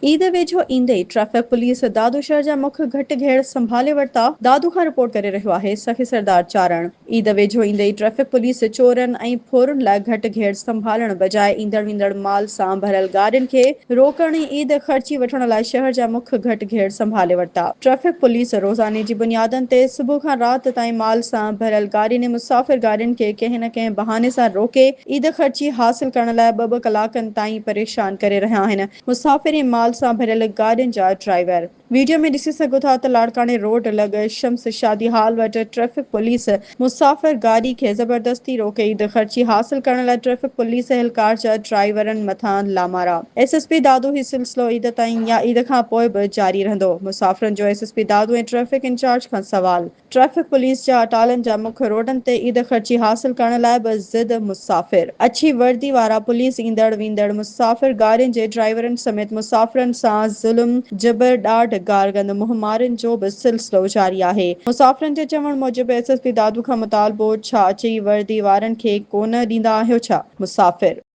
عيد ويجهو ايندي ئي ٽريفڪ پوليس دادو شهر جا مک گهٽ گهيڙ سنڀالي ورتا، دادو کان رپورٽ ڪري رهيو آهي سخي سردار چارڻ. عيد ويجهو ايندي ئي ٽريفڪ پوليس چورن ۽ ڦورن لاء گهٽ گهيڙ سنڀالڻ بجاء ايندڙ ويندڙ مال سان ڀريل گاڏين کي روڪڻ ۽ عيد خرچي وٺڻ لاء شهر جا مک گهٽ گهيڙ سنڀالي ورتا. ٽريفڪ پوليس روزاني جي بنيادن تي صبح کان رات تائين مال سان ڀريل گاڏين ۽ مسافر گاڏين کي ڪنهن نه ڪنهن بهاني سان روڪي عيد خرچي حاصل ڪرڻ لاء ٻه ٻه ڪلاڪن تائين پريشان ڪري رهيا آهن. مسافر ۽ مال سان ڀريل گاڏين جا ڊرائيور ويڊيو ۾ ڏسي سگهو ٿا ته لاڙڪاڻي روڊ لڳ شمس شادي هال وٽ ٽريفڪ پوليس مسافر گاڏي کي زبردستي روڪي عيد خرچي حاصل ڪرڻ لاء ٽريفڪ پوليس اهلڪار جا ڊرائيورن مٿان لامارا ايس ايس پي دادو هي سلسلو عيد تائين يا عيد کان پوء به جاري رهندو مسافرن جو S S P Dadu ۽ traffic incharge کان سوال. ٽريفڪ پوليس جا اٽالن جا مک روڊن تي عيد خرچي حاصل ڪرڻ لاء به ضد مسافر. اڇي وردي وارا پوليس ايندڙ ويندڙ مسافر گاڏين جي ڊرائيورن سميت مسافرن سان ظلم، جبر، ڏاڍ، گارگند، منهن مارين جو به سلسلو جاري آهي. مسافرن جي چوڻ موجب ايس ايس پي دادو کان مطالبو ڇا اڇي وردي وارن کي ڪونه ڏيندا آهيو ڇا؟ مسافر.